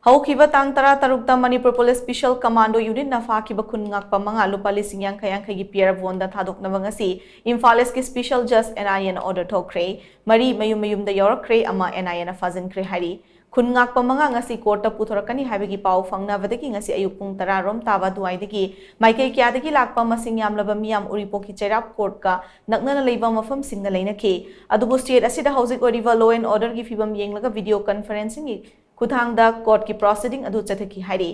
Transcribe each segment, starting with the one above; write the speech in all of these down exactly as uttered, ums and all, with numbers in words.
ꯍꯧꯈꯤꯕ ꯇꯥꯡ ꯇꯔꯥ ꯇꯔꯨꯛꯇ ꯃꯅꯤꯄꯨꯔ ꯄꯨꯂꯤꯁ ꯁ꯭ꯄꯤꯁꯦꯜ ꯀꯃꯥꯟꯗꯣ ꯌꯨꯅꯤꯠꯅ ꯐꯥꯈꯤꯕ ꯈꯨꯟ ꯉꯥꯛꯄ ꯃꯉꯥ ꯂꯨꯄꯥ ꯂꯤꯁꯤꯡ ꯌꯥꯡꯈꯩ ꯌꯥꯡꯈꯩꯒꯤ ꯄꯤꯌꯔ ꯕꯣꯟꯗ ꯊꯥꯗꯣꯛꯅꯕ ꯉꯁꯤ ꯏꯝꯐꯥꯜ ꯏꯁꯀꯤ ꯁ꯭ꯄꯤꯁꯦꯜ ꯖꯁ ꯑꯦꯟ ꯑꯥꯏ ꯑꯦꯅ ꯑꯣꯔꯗꯔ ꯊꯣꯛꯈ꯭ꯔꯦ꯫ ꯃꯔꯤ ꯃꯌꯨꯝ ꯃꯌꯨꯝꯗ ꯌꯧꯔꯛꯈ꯭ꯔꯦ, ꯑꯃ ꯑꯦꯟ ꯑꯥꯏ ꯑꯦꯅ ꯐꯥꯖꯤꯟꯈ꯭ꯔꯦ ꯍꯥꯏꯔꯤ꯫ ꯈꯨꯟ ꯉꯥꯛꯄ ꯃꯉꯥ ꯉꯁꯤ ꯀꯣꯔꯠꯇ ꯄꯨꯊꯣꯔꯛꯀꯅꯤ ꯍꯥꯏꯕꯒꯤ ꯄꯥꯎ ꯐꯪꯅꯕꯗꯒꯤ ꯉꯁꯤ ꯑꯌꯨꯛ ꯄꯨꯡ ꯇꯔꯥ ꯔꯣꯝ ꯇꯥꯕ ꯑꯗꯨꯋꯥꯏꯗꯒꯤ ꯃꯥꯏꯀꯩ ꯀꯌꯥꯗꯒꯤ ꯂꯥꯛꯄ ꯃꯁꯤꯡ ꯌꯥꯝꯂꯕ ꯃꯤꯌꯥꯝ ꯎꯔꯤꯄꯣꯛꯀꯤ ꯆꯩꯔꯥꯞ ꯀꯣꯔꯠꯀ ꯅꯛꯅꯅ ꯂꯩꯕ ꯃꯐꯝꯁꯤꯡꯗ ꯂꯩꯅꯈꯤ꯫ ꯑꯗꯨꯕꯨ ꯁ꯭ꯇꯦꯠ ꯑꯁꯤꯗ ꯍꯧꯖꯤꯛ ꯑꯣꯏꯔꯤꯕ ꯂꯣ ꯑꯦꯟ ꯑꯣꯔꯗꯔꯒꯤ ꯐꯤꯕꯝ ꯌꯦꯡꯂꯒ ꯚꯤꯗꯤꯑꯣ ꯀꯟꯐꯔꯦꯟꯁꯤꯡꯒꯤ ꯈꯨꯠꯊꯥꯡꯗ ꯀꯣꯔꯠꯀꯤ ꯄ꯭ꯔꯣꯁꯤꯗꯤꯡ ꯑꯗꯨ ꯆꯠꯊꯈꯤ ꯍꯥꯏꯔꯤ꯫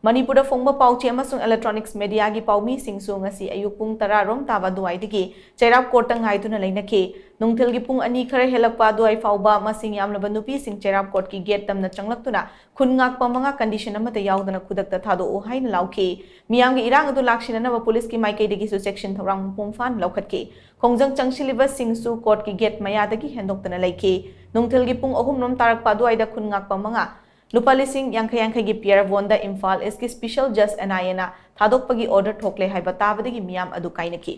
ꯃꯅꯤꯄꯨꯔꯗ ꯐꯣꯡꯕ ꯄꯥꯎꯆꯦ ꯑꯃꯁꯨꯡ ꯏꯂꯦꯛꯇ꯭ꯔꯣꯅꯤꯛꯁ ꯃꯦꯗꯤꯌꯥꯒꯤ ꯄꯥꯎꯃꯤꯁꯤꯡꯁꯨ ꯉꯁꯤ ꯑꯌꯨꯛ ꯄꯨꯡ ꯇꯔꯥ ꯔꯣꯝ ꯇꯥꯕ ꯑꯗꯨꯋꯥꯏꯗꯒꯤ ꯆꯩꯔꯥꯞ ꯀꯣꯔꯠꯇ ꯉꯥꯏꯗꯨꯅ ꯂꯩꯅꯈꯤ꯫ ꯅꯨꯡꯊꯤꯜꯒꯤ ꯄꯨꯡ ꯑꯅꯤ ꯈꯔ ꯍꯦꯜꯂꯛꯄ ꯑꯗꯨꯋꯥꯏ ꯐꯥꯎꯕ ꯃꯁꯤꯡ ꯌꯥꯝꯂꯕ ꯅꯨꯄꯤꯁꯤꯡ ꯆꯩꯔꯥꯞ ꯀꯣꯔꯠꯀꯤ ꯒꯦꯠ ꯇꯝꯅ ꯆꯪꯂꯛꯇꯨꯅ ꯈꯨꯟ ꯉꯥꯛꯄ ꯃꯉꯥ ꯀꯟꯗꯤꯁꯟ ꯑꯃꯠꯇ ꯌꯥꯎꯗꯅ ꯈꯨꯗꯛꯇ ꯊꯥꯗꯣꯛꯎ ꯍꯥꯏꯅ ꯂꯥꯎꯈꯤ꯫ ꯃꯤꯌꯥꯝꯒꯤ ꯏꯔꯥꯡ ꯑꯗꯨ ꯂꯥꯛꯁꯤꯟꯅꯅꯕ ꯄꯨꯂꯤꯁꯀꯤ ꯃꯥꯏꯀꯩꯗꯒꯤꯁꯨ ꯆꯦꯛꯁꯤꯟ ꯊꯧꯔꯥꯡ ꯃꯄꯨꯡ ꯐꯥꯅ ꯂꯧꯈꯠꯈꯤ꯫ ꯈꯣꯡꯖꯪ ꯆꯪꯁꯤꯜꯂꯤꯕꯁꯤꯡꯁꯨ ꯀꯣꯔꯠꯀꯤ ꯒꯦꯠ ꯃꯌꯥꯗꯒꯤ ꯍꯦꯟꯗꯣꯛꯇꯅ ꯂꯩꯈꯤ꯫ ꯅꯨꯡꯊꯤꯜꯒꯤ ꯄꯨꯡ ꯑꯍꯨꯝ ꯔꯣꯝ ꯇꯥꯔꯛꯄ ꯑꯗꯨꯋꯥꯏꯗ ꯈꯨꯟ ꯉꯥꯛꯄ ꯃꯉꯥ ꯂꯨꯄꯥ ꯂꯤꯁꯤꯡ ꯌꯥꯡꯈꯩ ꯌꯥꯡꯈꯩꯒꯤ ꯄꯤꯌꯔ ꯕꯣꯟꯗ ꯏꯝꯐꯥꯜ ꯏꯁꯀꯤ ꯁ꯭ꯄꯤꯁꯦꯜ ꯖꯁ ꯑꯦꯟ ꯑꯥꯏ ꯑꯦꯅ ꯊꯥꯗꯣꯛꯄꯒꯤ ꯑꯣꯔꯗꯔ ꯊꯣꯛꯂꯦ ꯍꯥꯏꯕ ꯇꯥꯕꯗꯒꯤ ꯃꯤꯌꯥꯝ ꯑꯗꯨ ꯀꯥꯏꯅꯈꯤ꯫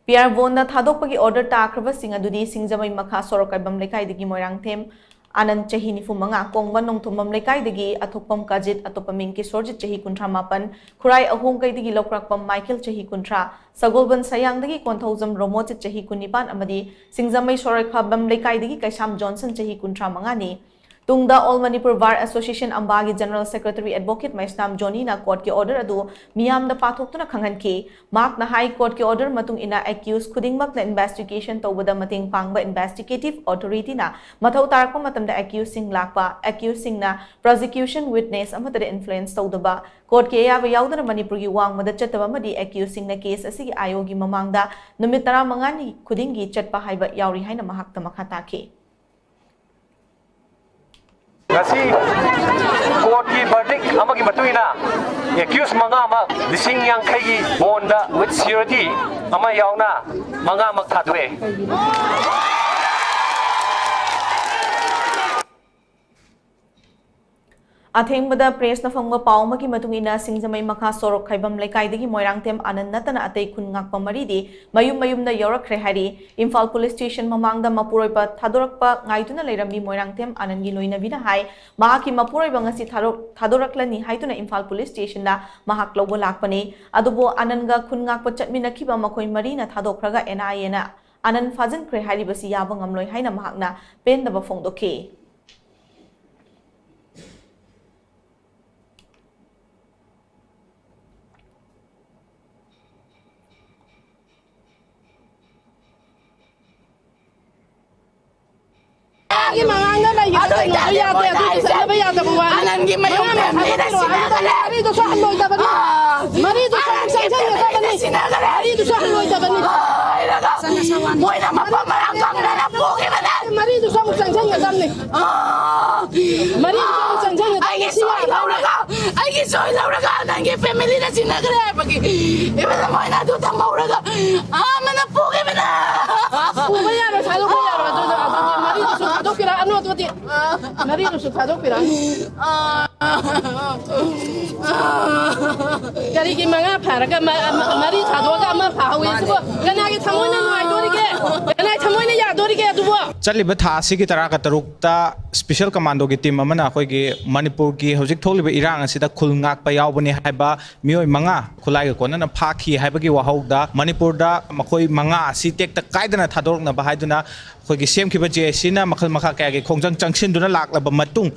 ꯄꯤꯌꯔ ꯕꯣꯟꯗ ꯊꯥꯗꯣꯛꯄꯒꯤ ꯑꯣꯔꯗꯔ ꯇꯥꯈ꯭ꯔꯕꯁꯤꯡ ꯑꯗꯨꯗꯤ ꯁꯤꯡꯖꯃꯩ ꯃꯈꯥ ꯁꯣꯔꯣꯛ ꯀꯥꯏꯕꯝ ꯂꯩꯀꯥꯏꯗꯒꯤ ꯃꯣꯏꯔꯥꯡꯊꯦꯝ ꯑꯅꯟ ꯆꯍꯤ ꯅꯤꯐꯨ ꯃꯉꯥ, ꯀꯣꯡꯕ ꯅꯣꯡꯊꯣꯝꯕꯝ ꯂꯩꯀꯥꯏꯗꯒꯤ ꯑꯊꯣꯛꯄꯝ ꯀꯥꯖꯤꯠ, ꯑꯇꯣꯞꯄ ꯃꯤꯡ ꯀꯤꯁꯣꯔꯖꯤꯠ ꯆꯍꯤ ꯀꯨꯟꯊ꯭ꯔꯥ ꯃꯥꯄꯟ, ꯈꯨꯔꯥꯏ ꯑꯍꯣꯡꯀꯩꯗꯒꯤ ꯂꯧꯈ꯭ꯔꯥꯛꯄꯝ ꯃꯥꯏꯀꯦꯜ ꯆꯍꯤ ꯀꯨꯟꯊ꯭ꯔꯥ, ꯁꯒꯣꯜꯕꯟ ꯁꯌꯥꯡꯗꯒꯤ ꯀꯣꯟꯊꯧꯖꯝ ꯔꯣꯃꯣꯖꯤꯠ ꯆꯍꯤ ꯀꯨꯟꯅꯤꯄꯥꯟ ꯑꯃꯗꯤ ꯁꯤꯡꯖꯃꯩ ꯁꯣꯔꯣꯛ ꯀꯥꯏꯕꯝ ꯂꯩꯀꯥꯏꯗꯒꯤ ꯀꯩꯁꯥꯝ ꯖꯣꯟꯁꯟ ꯆꯍꯤ ꯀꯨꯟꯊ꯭ꯔꯥ ꯃꯉꯥꯅꯤ꯫ ꯇꯨꯡꯗ All Manipur Bar Association ꯑꯝꯕꯥꯒꯤ General Secretary Advocate ꯃꯩꯁꯅꯥꯝ ꯖꯣꯅꯤꯅ ꯀꯣꯔꯠꯀꯤ ꯑꯣꯔꯗꯔ ꯑꯗꯨ ꯃꯤꯌꯥꯝꯗ ꯄꯥꯊꯣꯛꯇꯨꯅ ꯈꯪꯍꯟꯈꯤ꯫ ꯃꯍꯥꯛꯅ ꯍꯥꯏ, ꯀꯣꯔꯠꯀꯤ ꯑꯣꯔꯗꯔ ꯃꯇꯨꯡ ꯏꯟꯅ ꯑꯦꯀ꯭ꯌꯨꯁ ꯈꯨꯗꯤꯡꯃꯛꯅ ꯏꯟꯚꯦꯁꯇꯤꯒꯦꯁꯟ ꯇꯧꯕꯗ ꯃꯇꯦꯡ ꯄꯥꯡꯕ ꯏꯟꯚꯦꯁꯇꯤꯒꯦꯇꯤꯚ ꯑꯣꯊꯣꯔꯤꯇꯤꯅ ꯃꯊꯧ ꯇꯥꯔꯛꯄ ꯃꯇꯝꯗ ꯑꯦꯀ꯭ꯌꯨꯁꯁꯤꯡ ꯂꯥꯛꯄ, ꯑꯦꯀ꯭ꯌꯨꯁꯁꯤꯡꯅ ꯄ꯭ꯔꯣꯁꯤꯀ꯭ꯌꯨꯁꯟ ꯋꯤꯠꯅꯦꯁ ꯑꯃꯠꯇꯗ ꯏꯟꯐ꯭ꯂꯨꯌꯦꯟꯁ ꯇꯧꯗꯕ, ꯀꯣꯔꯠꯀꯤ ꯑꯌꯥꯕ ꯌꯥꯎꯗꯅ ꯃꯅꯤꯄꯨꯔꯒꯤ ꯋꯥꯡꯃꯗ ꯆꯠꯇꯕ ꯑꯃꯗꯤ ꯑꯦꯀ꯭ꯌꯨꯁꯁꯤꯡꯅ ꯀꯦꯁ ꯑꯁꯤꯒꯤ ꯑꯥꯏ ꯑꯣꯒꯤ ꯃꯃꯥꯡꯗ ꯅꯨꯃꯤꯠ ꯇꯔꯥꯃꯉꯥꯅꯤ ꯈꯨꯗꯤꯡꯒꯤ ꯆꯠꯄ ꯍꯥꯏꯕ ꯌꯥꯎꯔꯤ ꯍꯥꯏꯅ ꯃꯍꯥꯛꯇ ꯃꯈꯥ ꯇꯥꯈꯤ꯫ ꯉꯁꯤ ꯀꯣꯔꯠꯀꯤ ꯕꯔꯗꯤꯛ ꯑꯃꯒꯤ ꯃꯇꯨꯡ ꯏꯟꯅ ꯑꯦꯀ꯭ꯌꯨꯁ ꯃꯉꯥꯃꯛ ꯂꯤꯁꯤꯡ ꯌꯥꯡꯈꯩꯒꯤ ꯕꯣꯟꯗ ꯋꯤꯠ ꯁꯤꯀ꯭ꯌꯨꯔꯤꯇꯤ ꯑꯃ ꯌꯥꯎꯅ ꯃꯉꯥꯃꯛ ꯊꯥꯗꯣꯛꯑꯦ꯫ ꯑꯊꯦꯡꯕꯗ ꯄ꯭ꯔꯦꯁꯅ ꯐꯪꯕ ꯄꯥꯎ ꯑꯃꯒꯤ ꯃꯇꯨꯡ ꯏꯟꯅ, ꯁꯤꯡꯖꯃꯩ ꯃꯈꯥ ꯁꯣꯔꯣꯛ ꯈꯥꯏꯕꯝ ꯂꯩꯀꯥꯏꯗꯒꯤ ꯃꯣꯏꯔꯥꯡꯊꯦꯝ ꯑꯥꯅꯟ ꯅꯠꯇꯅ ꯑꯇꯩ ꯈꯨꯟ ꯉꯥꯛꯄ ꯃꯔꯤꯗꯤ ꯃꯌꯨꯝ ꯃꯌꯨꯝꯗ ꯌꯧꯔꯛꯈ꯭ꯔꯦ ꯍꯥꯏꯔꯤ꯫ ꯏꯝꯐꯥꯜ ꯄꯨꯂꯤꯁ ꯁ꯭ꯇꯦꯁꯟ ꯃꯃꯥꯡꯗ ꯃꯄꯨꯔꯣꯏꯕ ꯊꯥꯗꯣꯔꯛꯄ ꯉꯥꯏꯗꯨꯅ ꯂꯩꯔꯝꯃꯤ꯫ ꯃꯣꯏꯔꯥꯡꯊꯦꯝ ꯑꯥꯅꯟꯒꯤ ꯂꯣꯏꯅꯕꯤꯅ ꯍꯥꯏ, ꯃꯍꯥꯛꯀꯤ ꯃꯄꯨꯔꯣꯏꯕ ꯉꯁꯤ ꯊꯥꯗꯣꯛ-, ꯊꯥꯗꯣꯔꯛꯂꯅꯤ ꯍꯥꯏꯗꯨꯅ ꯏꯝꯐꯥꯜ ꯄꯨꯂꯤꯁ ꯁ꯭ꯇꯦꯁꯟꯗ ꯃꯍꯥꯛ ꯂꯧꯕ ꯂꯥꯛꯄꯅꯤ꯫ ꯑꯗꯨꯕꯨ ꯑꯥꯅꯟꯒ ꯈꯨꯟ ꯉꯥꯛꯄ ꯆꯠꯃꯤꯟꯅꯈꯤꯕ ꯃꯈꯣꯏ ꯃꯔꯤꯅ ꯊꯥꯗꯣꯛꯈ꯭ꯔꯒ ꯑꯦꯟ ꯑꯥꯏ ꯑꯦꯅ ꯑꯥꯅꯟ ꯐꯥꯖꯤꯟꯈ꯭ꯔꯦ ꯍꯥꯏꯔꯤꯕꯁꯤ ꯌꯥꯕ ꯉꯝꯂꯣꯏ ꯍꯥꯏꯅ ꯃꯍꯥꯛꯅ ꯄꯦꯟꯗꯕ ꯐꯣꯡꯗꯣꯛꯈꯤ꯫ ꯃꯉꯥꯡꯗ ꯂꯩꯈꯤꯕ ꯑꯗꯨ ꯀꯩꯅꯣꯗꯣ ꯑꯣꯏꯇꯥꯔꯗꯤ ꯌꯥꯗꯦ, ꯃꯣꯏꯅ ꯑꯗꯨꯗꯤ ꯍꯥꯏꯁꯦ ꯆꯠꯅꯕ ꯌꯥꯗꯕ ꯋꯥꯅꯤ꯫ ꯑꯥꯅꯟꯒꯤ ꯃꯌꯨꯝ ꯃꯉꯥ ꯐꯦꯃꯤꯂꯤꯗ ꯃꯈꯥ ꯁꯤꯟꯅꯈ꯭ꯔꯦ꯫ ꯃꯔꯤꯗꯨꯁꯨ ꯍꯜꯂꯣꯏꯗꯕꯅꯤ꯫ ꯑꯥ, ꯃꯔꯤꯗꯨꯁꯨ ꯑꯃꯨꯛ ꯑꯥꯅꯟꯒꯤ ꯐꯦꯃꯤꯂꯤꯗ ꯆꯪꯁꯟꯒꯗꯕꯅꯤ꯫ ꯁꯤꯟꯅꯈ꯭ꯔꯦ꯫ ꯃꯔꯤꯗꯨꯁꯨ ꯍꯜꯂꯣꯏꯗꯕꯅꯤ꯫ ꯍꯥꯏꯔꯒ ꯃꯣꯏꯅ ꯃꯐꯝ ꯃꯔꯥꯡ ꯈꯪꯗꯅ ꯄꯨꯈꯤꯕꯅꯦ꯫ ꯃꯔꯤꯗꯨꯁꯨ ꯑꯃꯨꯛ ꯆꯪꯁꯟꯒꯗꯕꯅꯤ꯫ ꯑꯥ, ꯃꯔꯤꯗꯨꯁꯨ ꯑꯃꯨꯛ ꯆꯪꯁꯟꯒꯗꯕꯅꯤ꯫ ꯑꯩꯒꯤ ꯁꯣꯏ ꯂꯧꯔꯒ, ꯑꯩꯒꯤ ꯁꯣꯏ ꯂꯧꯔꯒ ꯅꯪꯒꯤ ꯐꯦꯃꯤꯂꯤꯗ ꯁꯤꯟꯅꯈ꯭ꯔꯦ ꯍꯥꯏꯕꯒꯤ ꯏꯕꯅ ꯃꯣꯏꯅ ꯑꯗꯨ ꯊꯝꯍꯧꯔꯒ ꯑꯥ, ꯑꯃꯅ ꯄꯨꯈꯤꯕꯅꯦ꯫ ꯄꯨꯕ ꯌꯥꯔꯣꯏ, ꯊꯥꯗꯣꯛꯄ ꯌꯥꯔꯣꯏ꯫ ꯑꯗꯨꯗꯣ, ꯑꯗꯨꯗꯤ ꯃꯔꯤꯗꯨꯁꯨ ꯊꯥꯗꯣꯛꯄꯤꯔꯛꯑꯅꯨ, ꯑꯗꯨꯗꯤ꯫ ꯃꯔꯤꯗꯨꯁꯨ ꯊꯥꯗꯣꯛꯄꯤꯔꯛꯑꯅꯨ꯫ ꯀꯔꯤꯒꯤ ꯃꯉꯥ ꯐꯥꯔꯒ ꯃ-, ꯃ-, ꯃꯔꯤ ꯊꯥꯗꯣꯛꯑꯒ ꯑꯃ ꯐꯥꯍꯧꯋꯦ ꯁꯤꯕꯨ? ꯀꯅꯥꯒꯤ ꯊꯃꯣꯏꯅ ꯅꯨꯡꯉꯥꯏꯗꯣꯔꯤꯒꯦ? ꯀꯅꯥꯒꯤ ꯊꯃꯣꯏꯅ ꯌꯥꯗꯣꯔꯤꯒꯦ ꯑꯗꯨꯕꯨ? ꯆꯠꯂꯤꯕ ꯊꯥ ꯑꯁꯤꯒꯤ ꯇꯔꯥꯒ ꯇꯔꯨꯛꯇ ꯁ꯭ꯄꯦꯁꯦꯜ ꯀꯃꯥꯟꯗꯣꯒꯤ ꯇꯤꯝ ꯑꯃꯅ ꯑꯩꯈꯣꯏꯒꯤ ꯃꯅꯤꯄꯨꯔꯒꯤ ꯍꯧꯖꯤꯛ ꯊꯣꯛꯂꯤꯕ ꯏꯔꯥꯡ ꯑꯁꯤꯗ ꯈꯨꯜ ꯉꯥꯛꯄ ꯌꯥꯎꯕꯅꯤ ꯍꯥꯏꯕ ꯃꯤꯑꯣꯏ ꯃꯉꯥ ꯈꯨꯠꯂꯥꯏꯒ ꯀꯣꯟꯅꯅ ꯐꯥꯈꯤ ꯍꯥꯏꯕꯒꯤ ꯋꯥꯍꯧꯗ ꯃꯅꯤꯄꯨꯔꯗ ꯃꯈꯣꯏ ꯃꯉꯥ ꯑꯁꯤ ꯇꯦꯛꯇ ꯀꯥꯏꯗꯅ ꯊꯥꯗꯣꯔꯛꯅꯕ ꯍꯥꯏꯗꯨꯅ ꯑꯩꯈꯣꯏꯒꯤ ꯁꯦꯝꯈꯤꯕ ꯖꯦ ꯑꯦꯁ ꯁꯤꯅ ꯃꯈꯜ ꯃꯈꯥ ꯀꯌꯥꯒꯤ ꯈꯣꯡꯖꯪ ꯆꯪꯁꯤꯟꯗꯨꯅ ꯂꯥꯛꯂꯕ ꯃꯇꯨꯡ,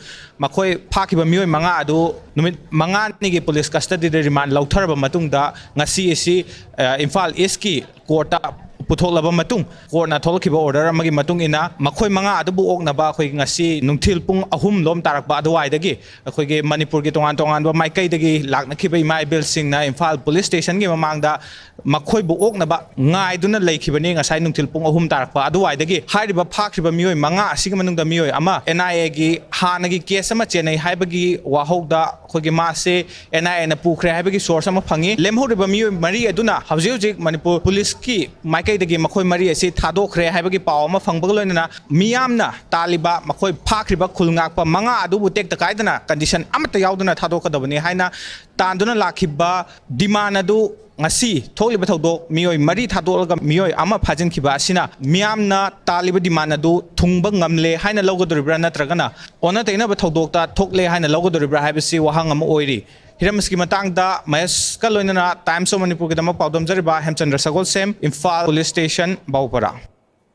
ꯃꯈꯣꯏ ꯐꯥꯈꯤꯕ ꯃꯤꯑꯣꯏ ꯃꯉꯥ ꯑꯗꯨ ꯅꯨꯃꯤꯠ ꯃꯉꯥꯅꯤꯒꯤ ꯄꯨꯂꯤꯁ ꯀꯁꯇꯗꯤꯗ ꯔꯤꯃꯥꯟ ꯂꯧꯊꯔꯕ ꯃꯇꯨꯡꯗ, ꯉꯁꯤ ꯑꯁꯤ, ꯑ, ꯏꯝꯐꯥꯜ ꯏꯁꯀꯤ ꯀꯣꯔꯠꯇ ꯄꯨꯊꯣꯛꯂꯕ ꯃꯇꯨꯡ, ꯀꯣꯔꯠꯅ ꯊꯣꯛꯂꯛꯈꯤꯕ ꯑꯣꯔꯗꯔ ꯑꯃꯒꯤ ꯃꯇꯨꯡ ꯏꯟꯅ ꯃꯈꯣꯏ ꯃꯉꯥ ꯑꯗꯨꯕꯨ ꯑꯣꯛꯅꯕ ꯑꯩꯈꯣꯏ ꯉꯁꯤ ꯅꯨꯡꯊꯤꯜ ꯄꯨꯡ ꯑꯍꯨꯝ ꯂꯣꯝ ꯇꯥꯔꯛꯄ ꯑꯗꯨꯋꯥꯏꯗꯒꯤ ꯑꯩꯈꯣꯏꯒꯤ ꯃꯅꯤꯄꯨꯔꯒꯤ ꯇꯣꯉꯥꯟ ꯇꯣꯉꯥꯟꯕ ꯃꯥꯏꯀꯩꯗꯒꯤ ꯂꯥꯛꯅꯈꯤꯕ ꯏꯃꯥ ꯏꯕꯦꯜꯁꯤꯡꯅ ꯏꯝꯐꯥꯜ ꯄꯨꯂꯤꯁ ꯁ꯭ꯇꯦꯁꯟꯒꯤ ꯃꯃꯥꯡꯗ ꯃꯈꯣꯏꯕꯨ ꯑꯣꯛꯅꯕ ꯉꯥꯏꯗꯨꯅ ꯂꯩꯈꯤꯕꯅꯤ꯫ ꯉꯁꯥꯏ ꯅꯨꯡꯊꯤꯜ ꯄꯨꯡ ꯑꯍꯨꯝ ꯇꯥꯔꯛꯄ ꯑꯗꯨꯋꯥꯏꯗꯒꯤ ꯍꯥꯏꯔꯤꯕ ꯐꯥꯈ꯭ꯔꯤꯕ ꯃꯤꯑꯣꯏ ꯃꯉꯥ ꯑꯁꯤꯒꯤ ꯃꯅꯨꯡꯗ ꯃꯤꯑꯣꯏ ꯑꯃ ꯑꯦꯟ ꯑꯥꯏ ꯑꯦꯒꯤ ꯍꯥꯟꯅꯒꯤ ꯀꯦꯁ ꯑꯃ ꯆꯦꯟꯅꯩ ꯍꯥꯏꯕꯒꯤ ꯋꯥꯍꯧꯗ ꯑꯩꯈꯣꯏꯒꯤ ꯃꯥꯁꯦ ꯑꯦꯟ ꯑꯥꯏ ꯑꯦꯅ ꯄꯨꯈ꯭ꯔꯦ ꯍꯥꯏꯕꯒꯤ ꯁꯣꯔꯁ ꯑꯃ ꯐꯪꯉꯤ꯫ ꯂꯦꯝꯍꯧꯔꯤꯕ ꯃꯤꯑꯣꯏ ꯃꯔꯤ ꯑꯗꯨꯅ ꯍꯧꯖꯤꯛ ꯍꯧꯖꯤꯛ ꯃꯅꯤꯄꯨꯔ ꯄꯨꯂꯤꯁꯀꯤ ꯃꯥꯏꯀꯩ ꯗꯒꯤ ꯃꯈꯣꯏ ꯃꯔꯤ ꯑꯁꯤ ꯊꯥꯗꯣꯛꯈ꯭ꯔꯦ ꯍꯥꯏꯕꯒꯤ ꯄꯥꯎ ꯑꯃ ꯐꯪꯕꯒ ꯂꯣꯏꯅꯅ ꯃꯤꯌꯥꯝꯅ ꯇꯥꯜꯂꯤꯕ ꯃꯈꯣꯏ ꯐꯥꯈ꯭ꯔꯤꯕ ꯈꯨꯜ ꯉꯥꯛꯄ ꯃꯉꯥ ꯑꯗꯨꯕꯨ ꯇꯦꯛꯇ ꯀꯥꯏꯗꯅ condition ꯑꯃꯠꯇ ꯌꯥꯎꯗꯅ ꯊꯥꯗꯣꯛꯀꯗꯕꯅꯤ ꯍꯥꯏꯅ ꯇꯥꯟꯗꯨꯅ ꯂꯥꯛꯈꯤꯕ demand ꯑꯗꯨ ꯉꯁꯤ ꯊꯣꯛꯂꯤꯕ ꯊꯧꯗꯣꯛ ꯃꯤꯑꯣꯏ ꯃꯔꯤ ꯊꯥꯗꯣꯛꯂꯒ ꯃꯤꯑꯣꯏ ꯑꯃ ꯐꯥꯖꯤꯟꯈꯤꯕ ꯑꯁꯤꯅ ꯃꯤꯌꯥꯝꯅ ꯇꯥꯜꯂꯤꯕ demand ꯑꯗꯨ ꯊꯨꯡꯕ ꯉꯝꯂꯦ ꯍꯥꯏꯅ ꯂꯧꯒꯗꯧꯔꯤꯕ꯭ꯔꯥ, ꯅꯠꯇ꯭ꯔꯒꯅ ꯑꯣꯟꯅ ꯇꯩꯅꯕ ꯊꯧꯗꯣꯛꯇ ꯊꯣꯛꯂꯦ ꯍꯥꯏꯅ ꯂꯧꯒꯗꯧꯔꯤꯕ꯭ꯔꯥ ꯍꯥꯏꯕꯁꯤ ꯋꯥꯍꯪ ꯑꯃ ꯑꯣꯏꯔꯤ꯫ ꯍꯤꯔꯝ ꯑꯁꯤꯒꯤ ꯃꯇꯥꯡꯗ ꯃꯍꯦꯁꯀ ꯂꯣꯏꯅꯅ Times of ꯃꯅꯤꯄꯨꯔꯒꯤꯗꯃꯛ ꯄꯥꯎꯗꯝꯖꯔꯤꯕ ꯍꯦꯝꯆꯟꯗ꯭ꯔ Sagolsem, Imphal police station, ꯕꯥꯎꯄꯔꯥ꯫